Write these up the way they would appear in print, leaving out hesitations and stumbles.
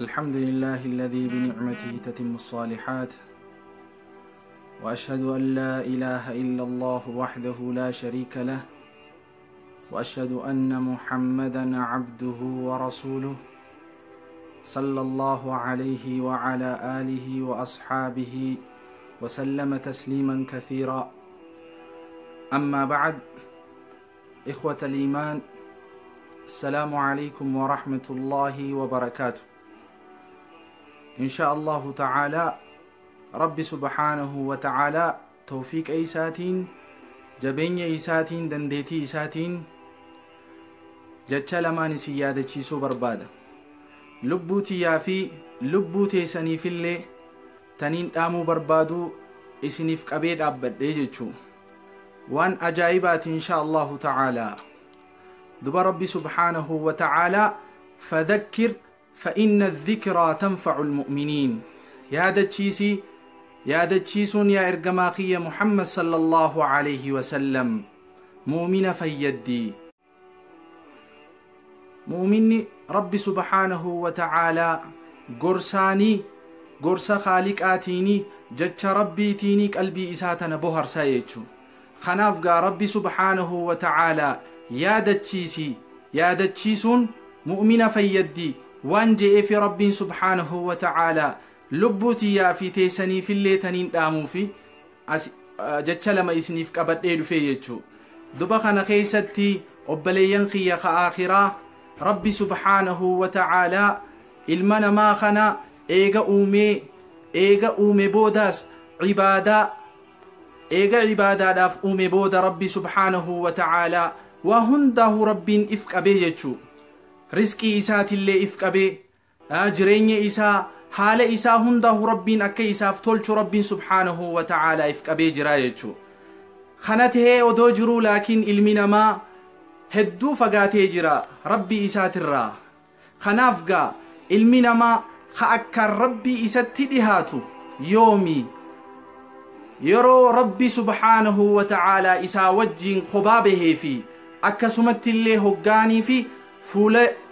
الحمد لله الذي بنعمته تتم الصالحات، وأشهد أن لا إله إلا الله وحده لا شريك له، وأشهد أن محمدا عبده ورسوله صلى الله عليه وعلى آله وأصحابه وسلم تسليما كثيرا. أما بعد، إخوة الإيمان، السلام عليكم ورحمة الله وبركاته. إن شاء الله تعالى ربي سبحانه وتعالى توفيق إيساتين جبين إيساتين دنديتي إيساتين جتش لمان سيادة شيسو بربادة لبوتي يافي لبوتي سنيف اللي تنين آمو بربادو إسنيف كبير أبد إيجتشو وان أجايبات إن شاء الله تعالى. دب ربي سبحانه وتعالى فذكر فإن الذكرى تنفع المؤمنين. يا دتشيسي يا دتشيسون يا إرجماخية محمد صلى الله عليه وسلم مؤمن فيدي مؤمن ربي سبحانه وتعالى قرساني قرص خالق آتيني جتش ربي تيني قلبي إساتنا بهر سايتشو خنافقا ربي سبحانه وتعالى يا دتشيسي يا دتشيسون مؤمن فيدي وان جئ في رب سبحانه وتعالى لبوتي يا في تيسني في اللي تنين دامو في جتش لما إسنيف كبت إيدو في يجو دبخنا خيستي أبليين خي خآخرة ربي سبحانه وتعالى المنا ما خنا إيغا أومي إيغا أومي بوداس عبادة إيغا عبادة داف أومي بودا ربي سبحانه وتعالى وهنده رب إفك أبي يجو رزقي إسات اللي إفك أبي جريني إسا حال إسا هنده رب أكي إسا فتولش رب سبحانه وتعالى إفك أبي جرايتشو خنته أدو جرو لكن إلمنا ما هدو فقاتي جرا ربي إسات الرا خنافقا إلمنا ما خأكر ربي إسات تدهاتو يومي يرو ربي سبحانه وتعالى إسا وجين خبابه في أكسمت اللي هقاني في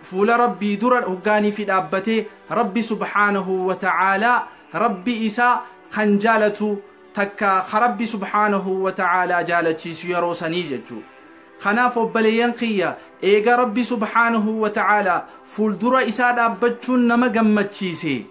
فول ربي در هقاني في دابته ربي سبحانه وتعالى ربي إسا خنجالتو تكا خربي سبحانه وتعالى جالتشي سيرو سنيجتو خناف بليان خيا إيغا ربي سبحانه وتعالى فول در إسا دابتشون نما قمتشيسي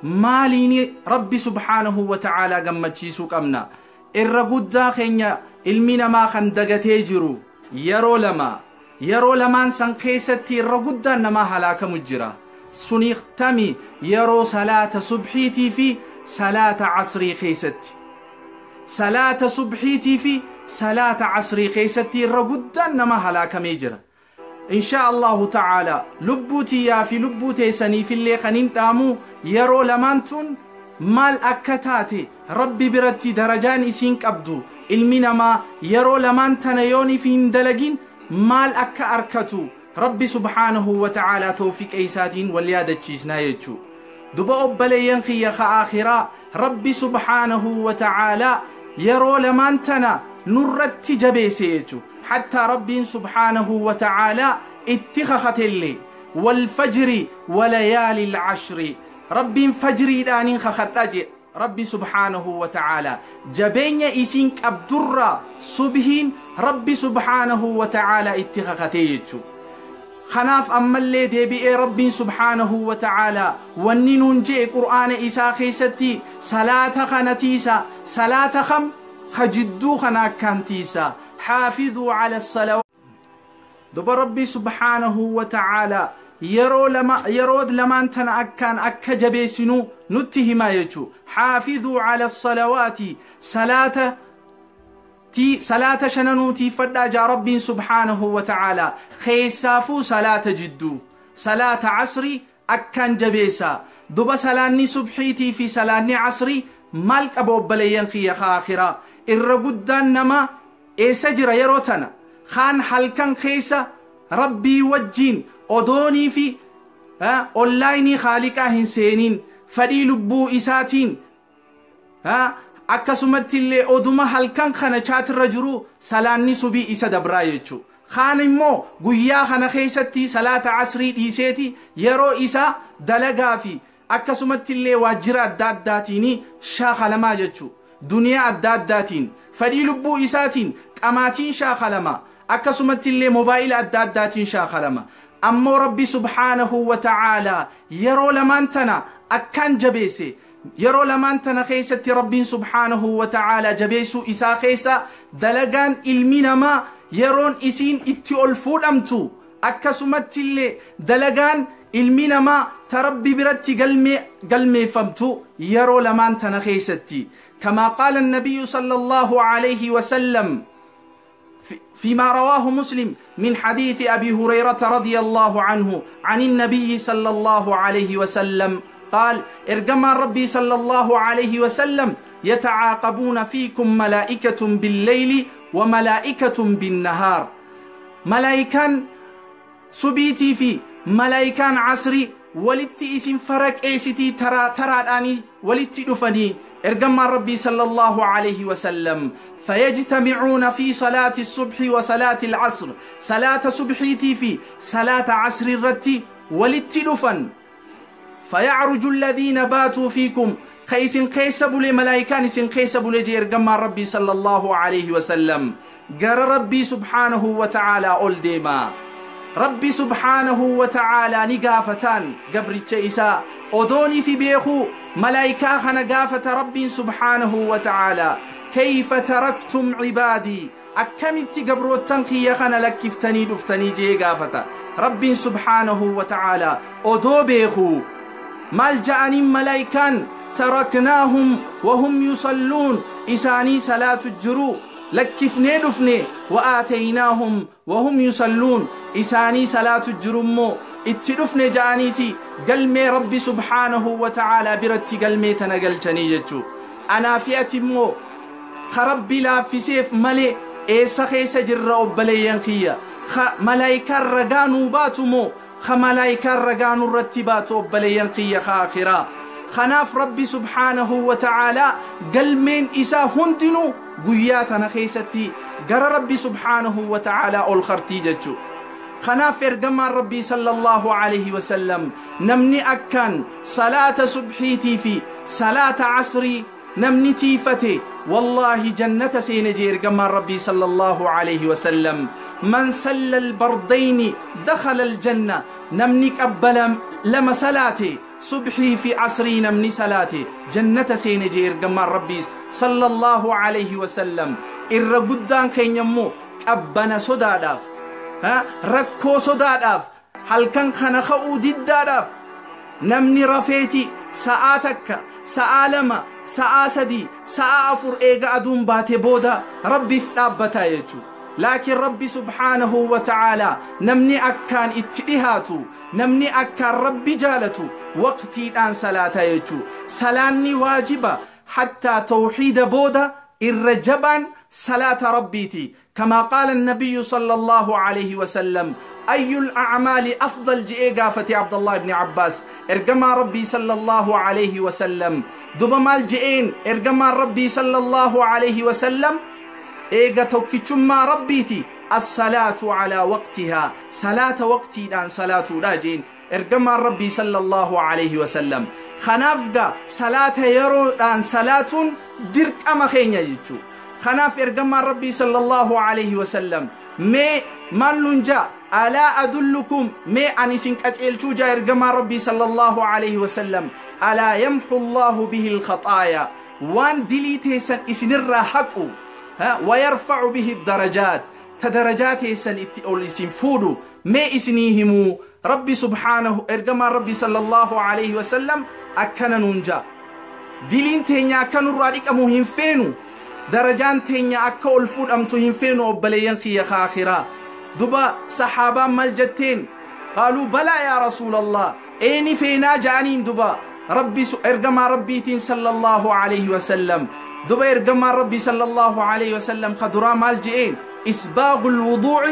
ماليني ربي سبحانه وتعالى قمتشيسو كمنا إرقود خينيا إلمنا ما خندقتي جرو يرو لما يرو لمان سن كيستي رقود نما هلاك مجرا سنختمي يرو صلاة صبحيتي في صلاة عصري كيستي صلاة صبحيتي في صلاة عصري كيستي رقود نما هلاك مجرا إن شاء الله تعالى لبوتي يا في لبوتي سني في اللي خنين تامو يرو لمانتون مال أكتاتي ربي برتي درجان إسين كبدو إلمنا ما يرو لمان يوني في اندلقين مال أكا أركتو ربي سبحانه وتعالى توفيق إيساتين واليادة تشيسنا يجو دبا أبلي ينخي خآخرا ربي سبحانه وتعالى يرو لمان تنا نرت جبيسي يجو حتى ربي سبحانه وتعالى اتخخت اللي والفجر وليالي العشر ربي فجري دانين خخطاجي ربي سبحانه وتعالى جبين إسينك أبدر صبهين ربي سبحانه وتعالى اتخختيجو خناف أما اللي دي ربي سبحانه وتعالى وننون جي قرآن إسا خيستي صلاة خنتيسا صلاة خم خجدو خنا كانتيسا حافظوا على الصلوات. دب ربي سبحانه وتعالى يرو لما يرود لما انتنا أكان أكا جبيسنو نتهما يجو حافظوا على الصلوات صلاة تي صلاة شننوتي فدا جا ربي سبحانه وتعالى خيسافو صلاة جدو صلاة عصري أكان جبيسا دب سلاني صبحيتي في سلاني عصري مالك أبو بليين خي خاخرا الرقدان نما إسجر يروتنا خان حلكن خيسا ربي وجين أدوني في أونلايني خالقا هنسينين فدي لبو إساتين akkasumatti illee oduma halkan kana chaatirra jiru salaanni subii isa dabraa jechuu. Kaan immoo guyyaa kana keessatti salaata asrii dhiiseeti yeroo isaa dalagaa fi akkasumatti illee waajjira adda addaatiin shaakalamaa jechuu, duniyaa adda addaatiin, fedhii lubbuu isaatiin, qamaatiin shaakalama, akkasumatti illee mobaayila adda addaatiin shaakalama. Ammoo Rabbi subhaanahu wa ta'aalaa yeroo lamaan tana akkaan jabeesse. Yeroo lamaan tana keessatti Rabbiin subhaanahu wa ta'aalaa jabeessuu isaa keessa dalagaan ilmi namaa yeroon isiin itti ol fuudhamtu, akkasumatti illee dalagaan ilmi namaa ta Rabbi biratti galmeeffamtu yeroo lamaan tana keessatti. كما قال النبي صلى الله عليه وسلم فيما رواه مسلم من حديث أبي هريرة رضي الله عنه عن النبي صلى الله عليه وسلم قال: ارجما ربي صلى الله عليه وسلم يتعاقبون فيكم ملائكة بالليل وملائكة بالنهار. ملائكان سبيتي في ملائكان عصري ولتي اسم فرق ايستي ترى ترى الاني ولتي دفني ارجما ربي صلى الله عليه وسلم فيجتمعون في صلاة الصبح وصلاة العصر، صلاة صبحيتي في صلاة عصر الرتي ولتي دفن. فيعرج الذين باتوا فيكم خيس قيس بولي ملائكان سن قيس بولي جي ارجما ربي صلى الله عليه وسلم جر ربي سبحانه وتعالى أول ديما ربي سبحانه وتعالى نقافتان قبر إساء أدوني في بيخو ملائكة خنقافة ربي سبحانه وتعالى كيف تركتم عبادي أكملت قبروتن خي خنا لكفتني دفتني جي قافة ربي سبحانه وتعالى أدو بيخو مالجأني ملائكان تركناهم وهم يصلون إساني صلاة الجرو لكفني دفني وآتيناهم وهم يصلون إساني صلاة الجرمو اتدفني جانيتي قلمي ربي سبحانه وتعالى برتي قلمي تنقل جنيجتو أنا فئة مو خربي لا في سيف ملي إيسا خيسا جر أبلي ينخيا ملايكا رقانو باتو مو خملايكا رقانو رتباتو أبلي ينخيا خاخرا خناف ربي سبحانه وتعالى قلمين إسا هندنو قياتنا خيستي قر ربي سبحانه وتعالى الخرتيجتو خناف إرقمان ربي صلى الله عليه وسلم نمني أكان صلاة صبحيتي في صلاة عصري نمني تيفتي والله جنة سينجي إرقمان ربي صلى الله عليه وسلم من سل البردين دخل الجنة نمني قبل لما صلاتي صبحي في عصري نمني صلاتي جنة سينجي إرقمان ربي صلى الله عليه وسلم إرقدان خين يمو قبنا صداداف ركو صداداف هل كان خنخو دداداف نمني رفيتي ساعتك سالما ساسدي سافر ايغا ادون باتي بودا ربي فدابتا يجو لكن ربي سبحانه وتعالى نمني أكان اتئهاتو نمني أكان ربي جالتو وقتي الآن صلاة يجو سلاني واجبة حتى توحيد بودا الرجبان صلاة ربيتي كما قال النبي صلى الله عليه وسلم أي الأعمال أفضل جئ عبد الله بن عباس إرجما ربي صلى الله عليه وسلم دبما الجئين إرجما ربي صلى الله عليه وسلم إيغا توكيتشما ربيتي الصلاة على وقتها صلاة وقتي دان صلاة راجين إرجما ربي صلى الله عليه وسلم خنافقا صلاة يرو دان صلاة درك أما خين يجو خناف إرجما ربي صلى الله عليه وسلم مي مالنجا ألا أدلكم مي أني سنك أجئل شوجا إرجما ربي صلى الله عليه وسلم ألا يمحو الله به الخطايا وان دليتيسن إسنر حقو ويرفع به الدرجات تدرجات سن اتئول فودو ما إسنيهم ربي سبحانه إرجما ربي صلى الله عليه وسلم أكنا ننجا دلين تينيا كانوا راديك مهم فينو درجان تينيا أكول فود أم تهم فينو أبليين خي خاخرا دبا صحابة ملجتين قالوا بلى يا رسول الله أيني فينا جانين دبا ربي إرجما ربي تين صلى الله عليه وسلم دبا إرجما ربي صلى الله عليه وسلم خدرا مال جئين إسباغ الوضوع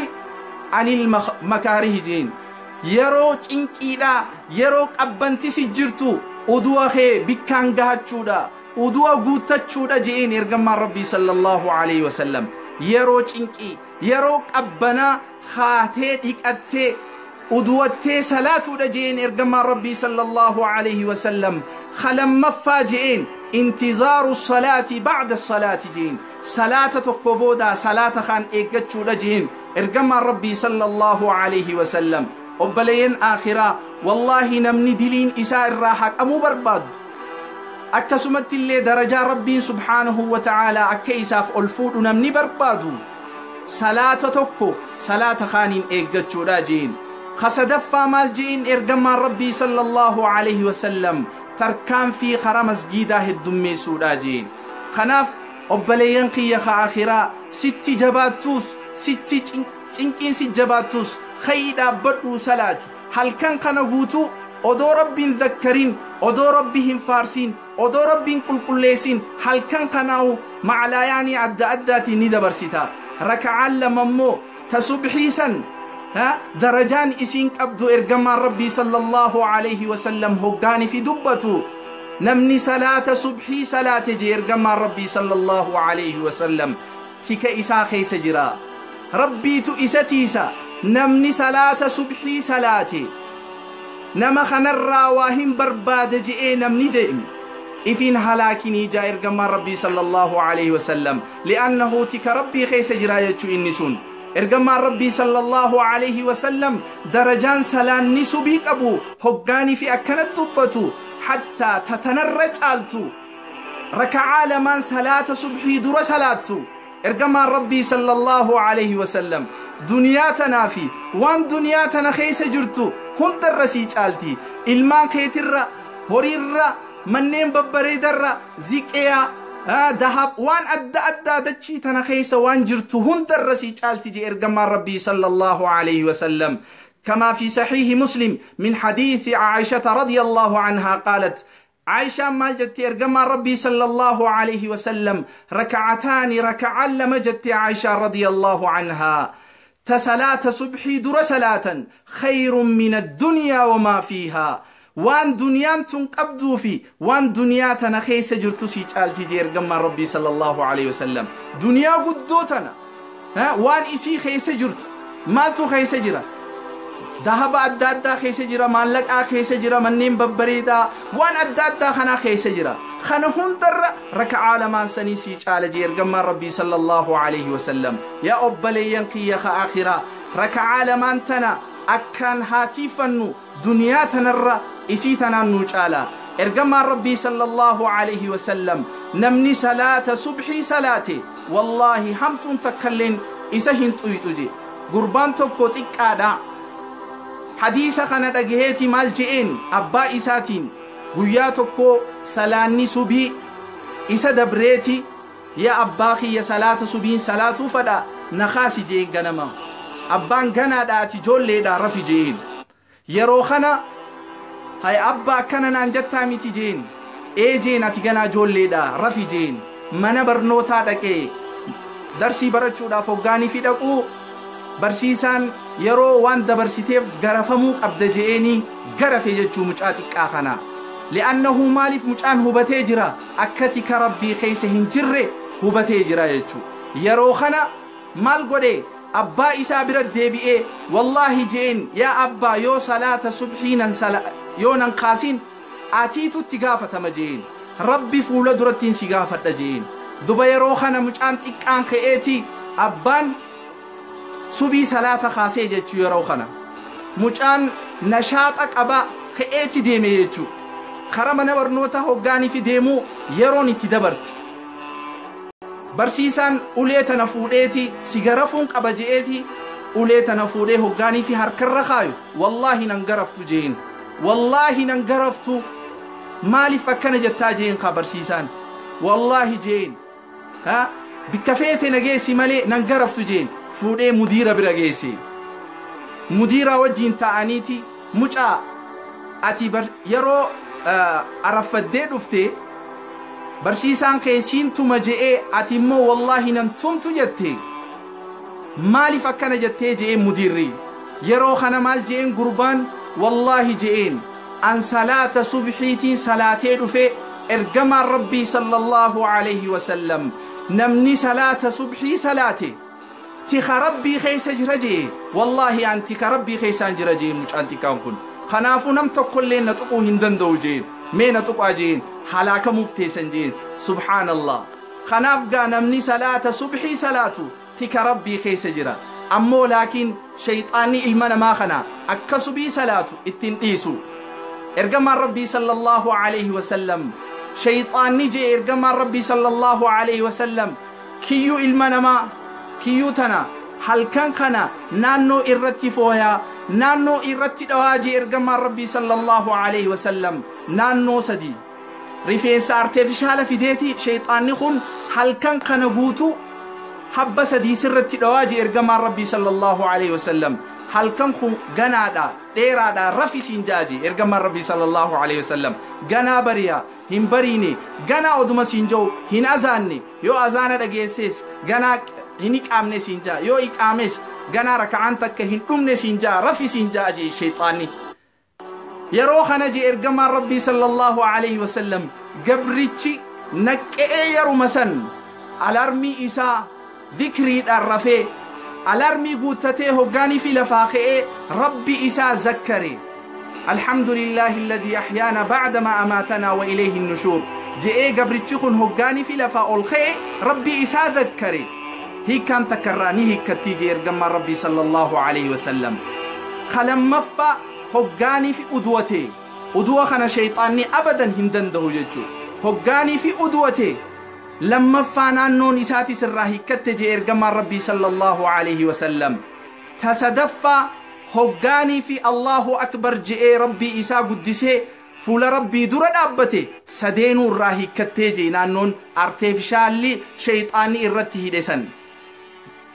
عن المكاره جين يرو چنكيدا يرو قبنتي سجرتو ودوا خي بكان غاچودا ودوا غوتاچودا جئين إرجما ربي صلى الله عليه وسلم يرو چنكي Yeroo qabbanaa haatee dhiqattee uduwattee salaatuudha jeen ergamaan Rabbii sallallahu alayhi wasallam. Lammaffaa jeen intizaaru salaati bacda salaati jeen, salaata tokko booda salaata kaan eeggachuudha jeen ergamaan Rabbii sallallahu alayhi wasallam. Obboleeyyan aakhiraa, wallaahi namni diliin isaa irraa haqamuu barbaaddu, akkasumatti illee darajaa Rabbiin subhaanahu wa ta'aalaa akka isaaf ol fuudhu namni barbaadu, salaata tokko salaata kaaniin eeggachuudha jeen. Sadaffaa maal je'in ergamaan Rabbii sallallahu alayhi wasallam? Tarkaanfii karaa masgiidaa heddummeessuudha jeen. Kanaaf obboleeyyan kiyya ka akhiraa, sitti jabaattuus, sitti cinqiin si jabaattuus, kayii dhaabbadhuu salaati. Halkan kana guutuu odoo Rabbiin zakkarin, odoo Rabbi hin faarsin, odoo Rabbiin qulqulleessin, halkan kanaawu maclaayaanii adda addaatiin ni dabarsita. Raka'aan lama immoo ta subxiisan darajaan isiin qabdu, ergamaan Rabbii sallallahu alayhi wasallam hoggaani fi dubbatu, namni salaata subxii salaate jee ergamaan Rabbii sallallahu alayhi wasallam, tika isaa keessa jira, Rabbiitu isa tiisa. Namni salaata subxii salaate nama kanarraa waa hin barbaada je'ee namni deemu ifiin halaakinii jaa ergamaan Rabbii sallallahu alayhi wasallam, li'annahu tika Rabbii keessa jira jechuu inni sun. Ergamaan Rabbii sallallahu alayhi wasallam darajaan salaanni subii qabu hoggaanii fi akkanat dubbatu, hattaa tatanarra caaltu raka'aa lamaan salaata subhii dura salaattu, ergamaan Rabbii sallallahu alayhi wasallam, duniyaa tanaa fi waan duniyaa tana keessa jirtu hundarra sii caalti. Ilmaan keetirra, horiirra, manneen babbareedarra, ziqeyaa, dahab, waan adda addaa dachii tana keessa waan jirtu hundarra sii caalti je ergamaan Rabbii sallallahu alayhi wasallam. كما في صحيح مسلم من حديث عائشة رضي الله عنها قالت، عائشة ما جت إرجما ربي صلى الله عليه وسلم، ركعتان، ركعا لما جت عائشة رضي الله عنها، تسلاة صبحي در صلاة خير من الدنيا وما فيها. Waan duniyaan tun qabduu fi waan duniyaa tana keessa jirtu sii caalti jee ergamaan Rabbii sallallahu alaihi wasallam. Duniyaa guddoo tana waan isii keessa jirtu, maaltu keessa jira? Dahaba adda addaa keessa jira, maallaqaa keessa jira, manneen babbareedaa, waan adda addaa kanaa keessa jira. Kana hundarra raka'aa lamaan sanii sii caala jee ergamaan Rabbii sallallahu alaihi wasallam. Yaa obboleeyyan kiyya ka akhiraa, raka'aa lamaan tana akkaan haatiifannu, duniyaa tanarra isii tanaan nuu caala. Ergamaan Rabbii sallallahu alaihi wasallam, namni salaata subhii salaate wallaahi hamtuun takkalleen isa hin xuyxu je. Gurbaan tokko xiqqaadha, hadiisa kana dhagaheeti maal je'een abbaa isaatiin? Guyyaa tokko salaanni subii isa dabreeti, yaa abbaa kiyya, salaata subiin salaatuu fadha, na kaasi je'een. Ganama abbaan ganaadha, ati ijoolleedha, rafi je'een. Yeroo kana, hay abbaa, akkana naan jettaa miti jeen. Ee jeen, ati ganaa ijoolleedha, rafi jeen. Mana barnootaa dhaqee darsii barachuudhaaf hoggaanii fi dhaquu, barsiisaan yeroo waan dabarsiteef garafamuu qabda je'eenii garafe jechuu mucaa xiqqaa kana. Li'annahu maaliif? Mucaan hubatee jira, akka tika Rabbii keessa hin jirre hubatee jira jechuu. Yeroo kana maal godhe? Abbaa isaa bira deebi'ee, wallaahi je'een, yaa abbaa, yoo salaata subhii nan yoo nan kaasin atiitu itti gaafatama je'een, Rabbi fuula durattiin si gaafadha je'een. Duba yeroo kana mucaan xiqqaan ka'eeti abbaan subii salaata kaasee jechuu. Yeroo kana mucaan nashaaxa qaba, ka'eeti deeme jechuu. Kara mana barnoota hoggaanii fi deemuu yeroon itti dabarte, barsiisaan ulee tana fuudheeti si garafuun qaba je'eeti. Ulee tana fuudhee hoggaanii fi harkarra kaayu, wallaahi nan garaftu jeen, wallaahi nan garaftu. Maaliif akkana jettaa jeen ka barsiisaan. Wallaahi jeen, ha bikka feete na geessi malee nan garaftu jeen. Fuudhee mudiira bira geesse. Mudiira wajjiin ta'aniiti, mucaa, ati yeroo araffaddee dhufte barsiisaan kee siin tuma je'ee, ati immoo wallaahi nan tumtu jette, maaliif akkana jettee je'een mudiirri. Yeroo kana maal je'een gurbaan? Wallaahi je'een, an salaata subxiitiin salaatee dhufe. Ergamaan Rabbii sallallahu alayhi wasallam, namni salaata subxii salaate Tika rabbii keessa jira jee, wallaahi an tika rabbii keessaan jira jee. Mucaan xiqqaan kun kanaafuu nam tokkollee na tuquu hin danda'u jeen. Mee na tuqaa jeen, halaakamuuf teessan jeen. Subhaanallah. Kanaaf gaa namni salaata subhii salaatu tika rabbii keessa jira. Ammoo laakiin shayxaanni ilma namaa kana akka subii salaatu ittiin dhiisu. Ergamaan rabbii sallallahu alaihi wasallam, shayxaanni jee ergamaan rabbii sallallahu alaihi wasallam, kiyyuu ilma namaa kiyyuu tana halkan kana naannoo irratti fooyaa, naannoo irratti dhawaa jee ergamaan rabbii sallallahu alaihi wasallam. Naannoo sadi rifeensa arteefishaala fideeti shayxaanni kun halkan kana guutuu habba sadii sirratti dhawaa jee ergamaan rabbii sallallahu alaihi wasallam. Halkan kun ganaadha, dheeraadha, rafisiin jaaji ergamaan rabbii sallallahu alaihi wasallam. Ganaa bariya hin bariine, ganaa oduma siin jiru hin azaanne, yoo azaana dhageessees ganaa hin iqaamne siin jaa, yoo iqaames ganaa raka'aan takka hin dhumne siin jaa, rafisiin jaa jee shayxaanni. Yeroo kana jee ergamaan rabbii sallallahu alaihi wasallam, gabrichi naqqe'ee yeruma san alarmii isaa dhikriidhaan rafee alarmii guuttatee hoggaanii fi lafaa ka'ee rabbi isaa zakkare, alhamdulillahi alladhi ahyaana ba'da ma amaatanaa wa ilayhi nushuur je'ee. Gabrichi kun hoggaanii fi lafaa ol ka'e rabbi isaa zakkare, hiikkaan takkarraa ni hiikkattii jee ergamaan rabbii sallallahu alaihi wasallam. Kalammaffaa hoggaanii fi uduwate, uduwa kana shayxaanni abadan hin danda'u jechuu. Hoggaanii fi uduwate lammaffaa naannoon isaatis irraa hiikkatte jee ergamaan rabbii sallallahu alaihi wasallam. Tasadaffaa hoggaanii fi allahu akbar je'ee rabbii isaa guddisee fuula rabbii dura dhaabbate, sadeenuu irraa hiikkattee jee naannoon arteefishaalli shayxaanni irratti hidhe san.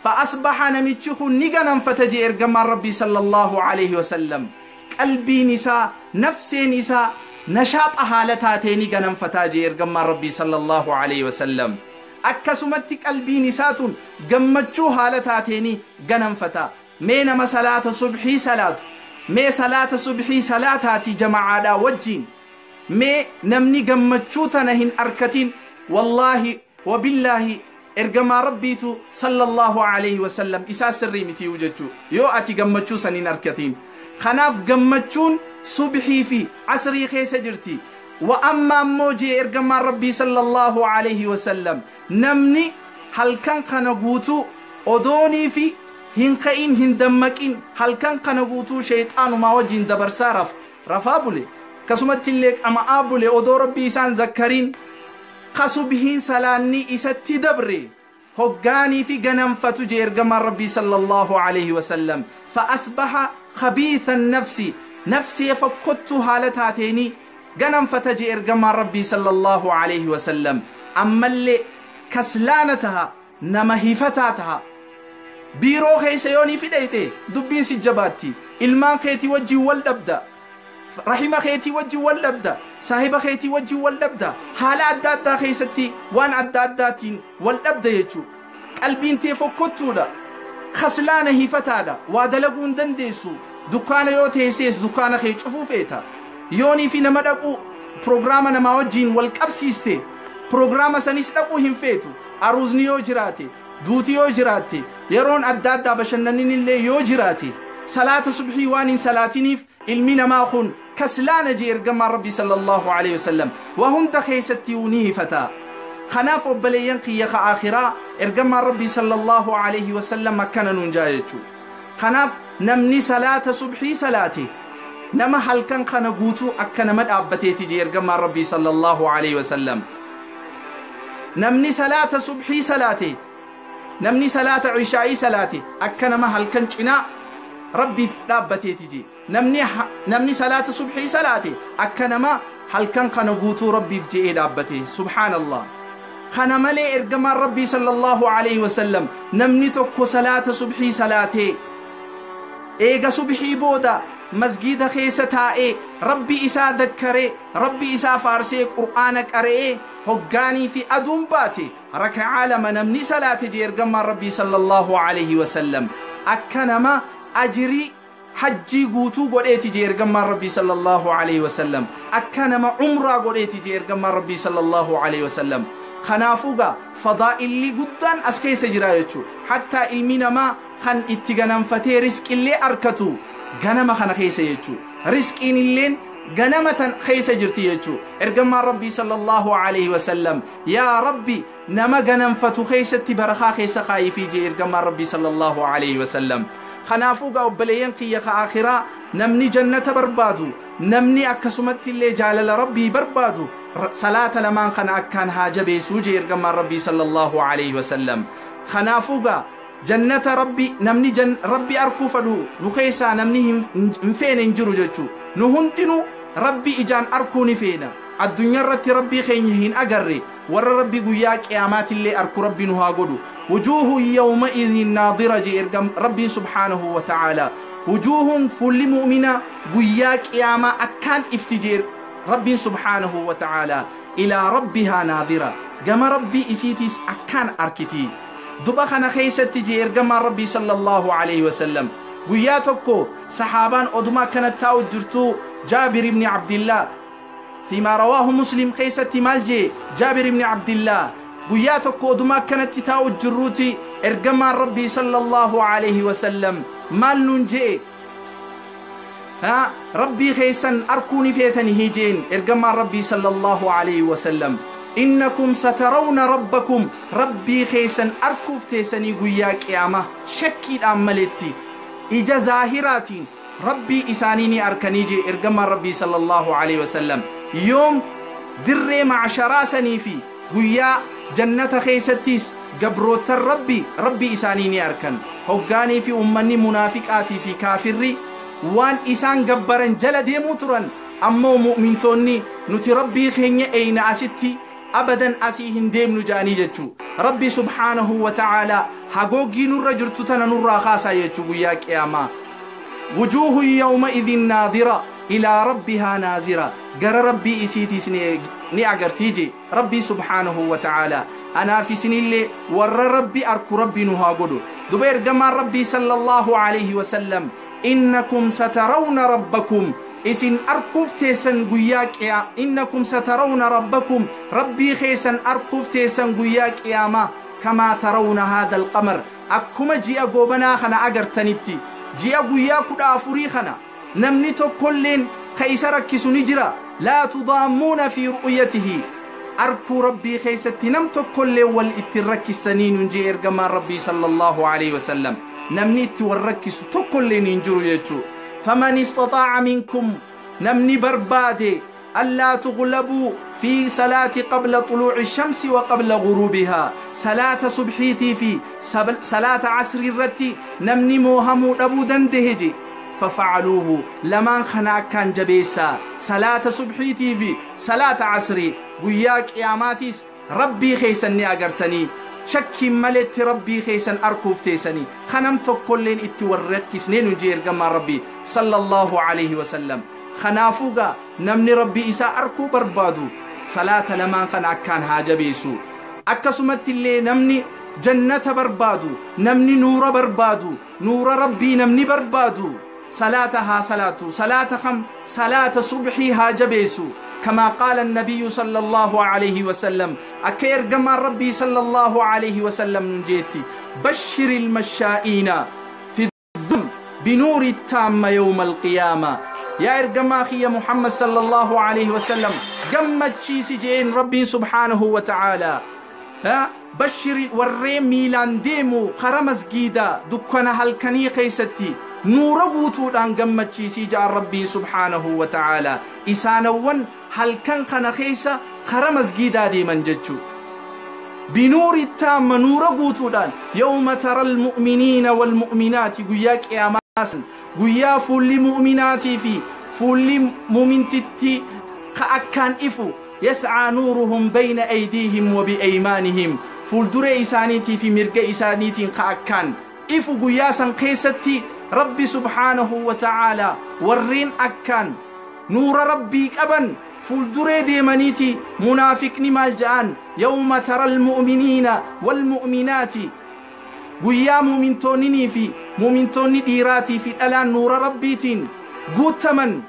فأصبح namichi kun ni ganamfata jee ergamaan rabbii sallallahu alaihi wasallam. Qalbiin isaa, nafseen isaa nashaaxa haala taatee ni ganamfataa jee ergamaan rabbii sallallahu alaihi wasallam. Akkasumatti qalbiin isaa tun gammachuu haala taatee ni ganamfata. Mee nama salaata subhii salaatu, mee salaata subhii salaataatii jamacaadhaa wajjiin, mee namni gammachuu tana hin arkatin, wallaahi wabillaahi ergamaa rabbiitu sallallahu alaihi wasallam isaa sirrii mitiyu jechuu yoo ati gammachuu san hin arkatin. Kanaaf gammachuun subhii fi asrii keessa jirti. Wa amma ammoo jee ergamaan rabbii sallallahu alaihi wasallam, namni halkan kana guutuu odoonii fi hin ka'in, hin dammaqin, halkan kana guutuu shayxaanumaa wajjin dabarsaa raf rafaa bule, akkasumatti illee qama'aa bule, odoo rabbii isaan zakkariin, kasubhiin salaanni isatti dabre, hoggaanii fi ganamfatu jee ergamaan rabbii sallallahu alaihi wasallam, فأصبح خبيث النفس, nafsee fokkottuu haala taateenii ganamfata jee ergamaan rabbii sallallahu alaihi wasallam. Ammallee kaslaana taha, nama hifataa taha. Biiroo keessa yoo ni fidheyte dubbiin si jabaatti, ilmaan keetii wajjin wal dhabda, rahima keetii wajjin wal dhabda, saahiba keetii wajjin wal dhabda, haala adda addaa keessatti waan adda addaatiin wal dhabda jechuu. Qalbiin tee fokkottuudha, kaslaana, hifataadha, waa dalaguu hin dandeessu. Dukkaana yoo teessees dukkaana kee cufuu feeta. Yoonii fi nama dhaquu piroogiraama namaa wajjiin wal qabsiiste, piroogiraama sanis dhaquu hin feetu. Aruuzni yoo jiraate, duuti yoo jiraatte, yeroon adda addaa bashannannin illee yoo jiraate, salaata subhii waan hin salaatiniif ilmi namaa kun kaslaana jee ergamaan rabbii sallallahu alaihi wasallam. Waa hunda keessatti ni hifata. Kanaaf obboleeyyan kiyya ka akhiraa, ergamaan rabbii sallallahu alaihi wasallam akkana nuun jaa jechuu. Kanaaf namni salaata subhii salaate nama halkan kana guutuu akka nama dhaabbateeti jee ergamaan rabbii sallallahu alaihi wasallam. Namni salaata subhii salaate, namni salaata ishaa'ii salaate akka nama halkan cinaa rabbiif dhaabbateeti jee. Namni salaata subhii salaate akka nama halkan kana guutuu rabbiif je'ee dhaabbate. Subhaanallah. Kana malee ergamaan rabbii sallallahu alaihi wasallam, namni tokko salaata subhii salaatee eega subhii booda masgiida keessa taa'ee rabbi isaa dakkaree, rabbi isaa faarsee, qur'aana qara'ee, hoggaanii fi aduun baate raka'aa lama namni salaate jee ergamaan rabbii sallallahu alaihi wasallam, akka nama ajirii hajjii guutuu godheeti jee ergamaan rabbii sallallahu alaihi wasallam, akka nama umraa godheeti jee ergamaan rabbii sallallahu alaihi wasallam. Kanaafuu gaa fadaa'illi guddaan as keessa jira jechuu. Hattaa ilmi namaa kan itti ganamfatee risqillee arkatu ganama kana keessa jechuu. Risqiin illeen ganama tan keessa jirti jechuu. Ergamaan Rabbii sallallahu alaihi wasallam, yaa Rabbi, nama ganamfatu keessatti barakaa keessa kaayifii jee ergamaan Rabbii sallallahu alaihi wasallam. Kanaafuu gaa obboleeyyan kiyya ka akhiraa, namni jannata barbaadu, namni akkasumatti illee jaalala Rabbii barbaadu, salaata lamaan kana akkaan haa jabeessuu jee ergamaan Rabbii sallallahu alaihi wasallam. Kanaafuu gaa jannata Rabbi, namni Rabbi arkuu fadhu nu keessaa namni hin feene hin jiru jechuu. Nu hundinuu Rabbi ijaan arkuu ni feena. Addunyaa irratti Rabbii keenya hin agarre. Warra Rabbi guyyaa qiyaamaatillee arku Rabbi nu haa godhu. Wujuuhun yawma'idhin naadira jee ergam Rabbiin subhaanahu wa ta'aalaa. Wujuuhun, fuulli mu'minaa guyyaa qiyaamaa akkaan ifti jee Rabbiin subhaanahu wa ta'aalaa. Ilaa rabbihaa naadira, gama Rabbii isiitiis akkaan arkiti. Duba kana keessatti jee ergamaan Rabbii sallallahu alaihi wasallam, guyyaa tokko sahaabaan oduma akkana taa'u jirtuu, Jaabir ibni Abdillah, فيما رواه مسلم keessatti maal jee Jaabir ibni Abdillah? Guyyaa tokko oduma akkanatti taa'u jirruuti ergamaan Rabbii sallallahu alaihi wasallam maal nuun jee? Ha, Rabbii keessan arkuu ni feetanii jeen ergamaan Rabbii sallallahu alaihi wasallam. Innakum satarawna rabbakum, Rabbii keessan arkuuf teessanii guyyaa qiyaamaa, shakkiidhaan maletti ija zaahiraatiin Rabbii isaanii ni arkanii jee ergamaan Rabbii sallallahu alaihi wasallam. Yoom? Dirree macsharaa sanii fi guyyaa jannata keessattis gabrootan Rabbi Rabbii isaanii ni arkan. Hoggaanii fi ummanni munaafiqaatii fi kaafirri waan isaan gabbaran jala deemuu turan, ammoo mu'mintoonni nuti Rabbii keenya eeyna, asitti abadan asii hin deemnu ja'anii jechuu. Rabbi subhaanahu wa ta'aalaa hagoogii nurra jirtu tana nurraa kaasaa jechuu guyyaa qiyaamaa. Wujuuhun yawma'idhin naadira ilaa rabbihaa naazira, gara Rabbii isiitiis ni agartii je Rabbii subhaanahu wa ta'aalaa. Anaaf isinillee warra Rabbi arku Rabbi nu haa godhu. Duba ergamaan Rabbii sallallahu alaihi wasallam, innakum satarawna rabbakum, isin arkuuf teessan guyyaa qiyaa, innakum satarawna rabbakum, Rabbii keessan arkuuf teessan guyyaa qiyaamaa, kamaa tarawna haadha alqamar, akkuma ji'a goobanaa kana agartanitti. Ji'a guyyaa 14 kana namni tokkolleen ka isa rakkisu ni jira? Laa tudaammuuna fi ru'yatihi, arkuu Rabbii keessatti nam tokkollee wal ittiin rakkistanii nun jee ergamaan Rabbii sallallahu alaihi wasallam. Namni itti wal rakkisu tokkolleen hin jiru jechuu. Faman istaxaaca minkum, namni barbaade, allaa tuglabuu fi salaati qabla xuluuci shamsi wa qabla guruubihaa, salaata subxiitii fi salaata casrii irratti namni moohamuu dhabuu dandahe je, fafacaluuhu, lamaan kana akkaan jabeessaa, salaata subxiitii fi salaata casrii. Guyyaa qiyaamaatiis Rabbii keessan ni agartanii, shakkiin maletti Rabbii keessan arkuuf teessanii, kanam tokkolleen itti wal rakkisnee nu jee ergamaan Rabbii sallallahu alaihi wasallam. Kanaafuu gaa namni Rabbii isaa arkuu barbaadu salaata lamaan kana akkaan haa jabeessu. Akkasumatti illee namni jannata barbaadu, namni nuura barbaadu, nuura Rabbii namni barbaadu, salaata haa salaatu. Salaata kam? Salaata subxii haa jabeessu. كما قال النبي صلى الله عليه وسلم، أكا إرجمان ربي صلى الله عليه وسلم نجيتي: بشر المشائين في الظلم بنور التام يوم القيامة. يا إرجما يا محمد صلى الله عليه وسلم gammachiisi jeen Rabbiin subhaanahu wa ta'aalaa. ها بشر warreen miilaan deemu kara masgiida dukkana halkanii keessatti nuura guutuudhaan gammachiisii ja'an Rabbiin subhaanahu wa ta'aalaa, isaanawwan halkan kana keessa kara masgiidaa deeman jechuu. Binuuri taamma, nuura guutuudhaan. Yawma tara almu'miniina walmu'minaati, guyyaa qiyaamaa san, guyyaa fuulli mu'minaatii fi fuulli mu'mintitti ka akkaan ifu, yascaa nuuruhum bayna aydiihim wa biaymaanihim, fuulduree isaaniitii fi mirga isaaniitiin ka akkaan ifu, guyyaa san keessatti Rabbi subhaanahu wa ta'aalaa warreen akkaan nuura Rabbii qaban fuulduree deemaniiti. Munaafiqni maal ja'an? Yawma tara almu'miniina walmu'minaati, guyyaa mu'mintoonninii fi mu'mintoonni dhiiraatii fi dhalaan nuura Rabbiitiin guuttaman,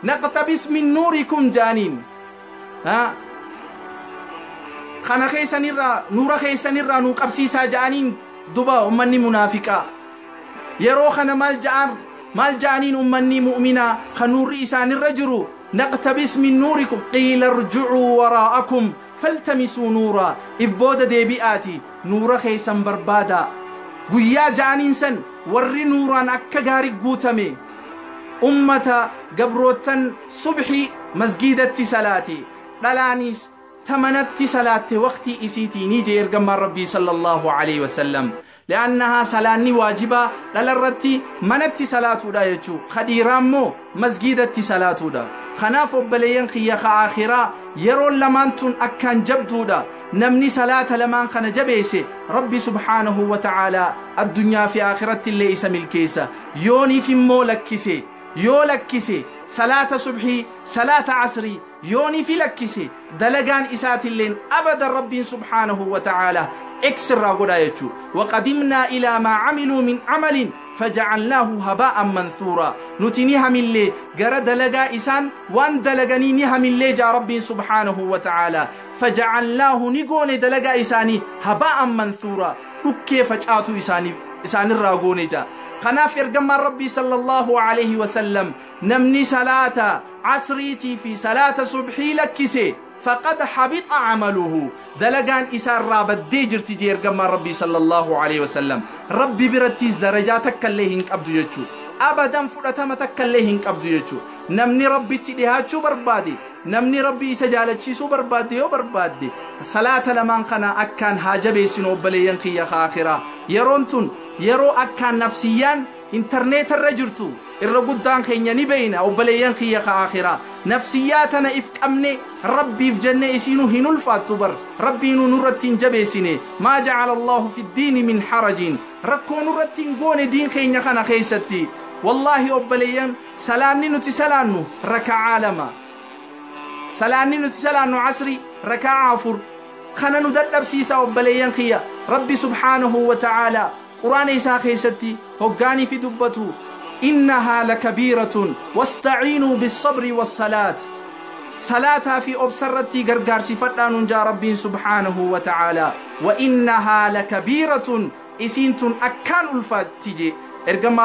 naqtabis min nuurikum ja'aniin. Kana keessanirraa nuura keessanirraa nuu qabsiisaa ja'aniin duba ummanni munaafiqaa. Yeroo kana maal ja'an maal ja'aniin ummanni mu'minaa kan nuurri isaanirra jiru naqtabis min nuurikum qiila irji'uu waraa'akum faltamisuu nuuraa if booda deebi'aati nuura keessan barbaadaa. Guyyaa ja'aniin san warri nuuraan akka gaarii guutame ummata gabroottan subxii masgiidatti salaati dhalaanis tamanatti salaatte waqtii isiitii ni jee ergamaan rabbii sallallahu alaihi wasallam. Li'annahaa salaanni waajibaa dhalarratti manatti salaatuudha jechuu kadhiiraa immoo masgiidatti salaatuudha. Kanaaf obboleeyyan kiyya ka aakhiraa yeroon lamaan tun akkaan jabduudha. Namni salaata lamaan kana jabeesse rabbi subhaanahu wa ta'aalaa addunyaa fi aakhiratti illee isa milkeessa. Yooniif immoo lakkise yoo lakkise salaata subhii salaata asrii yooniif lakkise dalagaan isaatilleen abadan rabbiin subhaanahu wa ta'aalaa اكسر غدا يچو. وقدمنا الى ما عملوا من عمل فجعلناه هباء منثورا. نتني هملي غرا دلغا انسان وان دلغني ني هملي جا ربي سبحانه وتعالى فجعلناه نيغون دلغا انساني هباء منثورا دكه فچاتو انساني انسان راغوني جا. خناف ارغم ربي صلى الله عليه وسلم نمني صلاه عصريتي في صلاه صبحي لكسي فقد حبط عمله. دلقان إسار رابط دي جرتي جير قمى ربي صلى الله عليه وسلم. ربي برتيز درجاتك اللي هنك أبدو يجو أبدا فرطمتك اللي هنك أبدو يجو. نمني ربي تلهاتشو بربادي نمني ربي إسجالتشيسو بربادي وبربادي صلاة لمن خنا أكان هاجبي سنو بلي ينخي خاخرة يرونتون يرو أكان نفسيان إنترنت الرجرتو irra guddaan keenya ni beeyna obboleeyyan kiyya ka aakhiraa. Nafsiyyaa tana if qabne rabbiif jenne isiinuu hin ulfaattu bar rabbiinuu nurratti hin jabeessine. Maa jacala allaahu fi ddiini min harajin rakkoo nurratti hin goone diin keenya kana keessatti. Wallaahi obboleeyyan salaanni nuti salaannu raka'aa 2 salaanni nuti salaannu asri raka'aa 4 kana nu dadhabsiisa obboleeyyan kiyya. Rabbi subhaanahu wa ta'aalaa quraana isaa keessatti hoggaanii fi dubbatu إنها لكبيرة واستعينوا بالصبر والصلاة. صلاة في أبصرتي غرغار سفتان جا ربي سبحانه وتعالى. وإنها لكبيرة إسينتن أكان الفاتجي إرقم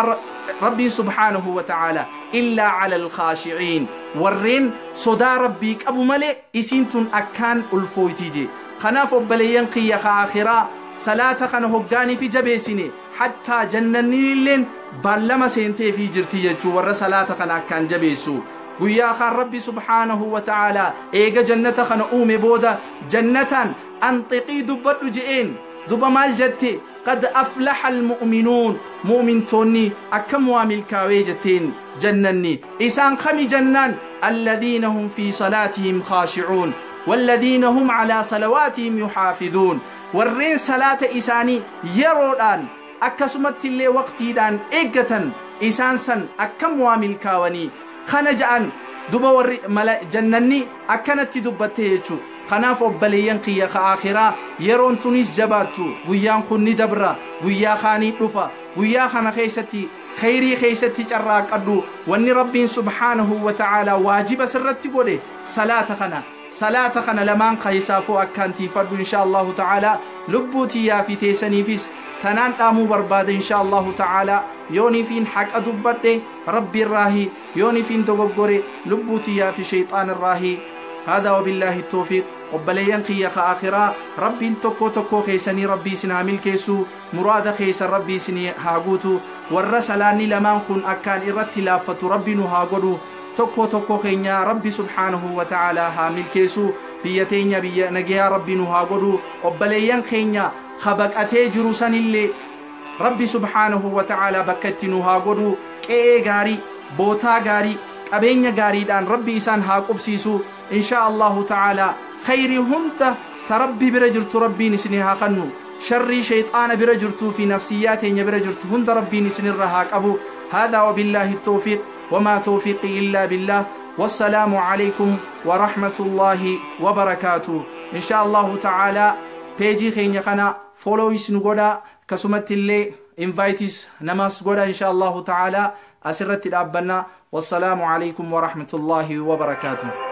ربي سبحانه وتعالى إلا على الخاشعين. ورين صدا ربيك أبو ملي إسينتن أكان الفوتيجي. خناف بليين قيا آخرة صلاة خنهقاني في جبيسيني حتى جنني لين ballama seentee fi jirti jechuu warra salaata kana akkaan jabeessu. Guyyaa kaan rabbi subhaanahu wa ta'aalaa eega jannata kana uume booda jannataan anxiqii dubbadhu je'een duba maal jette qad aflaha almu'minuun mu'mintoonni akkam waa milkaawee jetteen jannanni isaan kami jannaan alladhiina hum fi salaatihim khaashicuun والذين هم على صلواتهم يحافظون. warreen salaata isaanii yeroodhaan akkasumatti illee waqtiidhaan eeggatan isaan san akkam waa milkaawanii kana ja'an duba warri jannanni akkanatti dubbatte jechuu. Kanaaf obboleeyyan kiyya ka aakhiraa yeroon tunis jabaattu guyyaan kun ni dabra guyyaa kaanii dhufa guyyaa kana keessatti khayrii keessatti carraaqadhu. Wanni rabbiin subhaanahu wa ta'aalaa waajiba sirratti godhe salaata kana salaata kana lamaan keessaafuu akkaan tiifadhu insha allahu ta'aalaa. Lubbuu tiyyaa fi teessaniifis tanaan dhaamuu barbaada insha allahu ta'aalaa. Yooniifiin haqa dubbadhe rabbi irraahi yooniifiin dogoggore lubbuu tiyyaa fi shayxaan irraahi. هذا وبالله التوفيق. obboleeyyan kiyya ka aakhiraa rabbiin tokko tokko keessanii rabbii isin haa milkeessu muraada keessan rabbii isin haa guutu. Warra salaanni lamaan kun akkaan irratti laaffatu rabbi nu haa godhu. Tokko tokko keenya rabbi subhaanahu wa ta'aalaa haa milkeessu. Biyya teenya biyya nagayaa rabbi nu haa godhu. Obboleeyyan keenya kabaqatee jiru sanillee rabbi subhaanahu wa ta'aalaa bakka itti nu haa godhu. Qe'ee gaarii bootaa gaarii qabeenya gaariidhaan rabbi isaan haa qubsiisu insha allahu ta'aalaa. Khayrii hunda ta rabbi bira jirtu rabbiin isinii haa kennu. Sharrii shayxaana bira jirtuu fi nafsiyyaa teenya bira jirtu hunda rabbiin isinirra haa qabu. هذا وبالله التوفيق وما توفيقي إلا بالله. والسلام عليكم ورحمة الله وبركاته. إن شاء الله تعالى بيجي خينيا خنا فولويس نقودا كسمت اللي انفايتس نماس قودا إن شاء الله تعالى أسرت الأبنا. والسلام عليكم ورحمة الله وبركاته.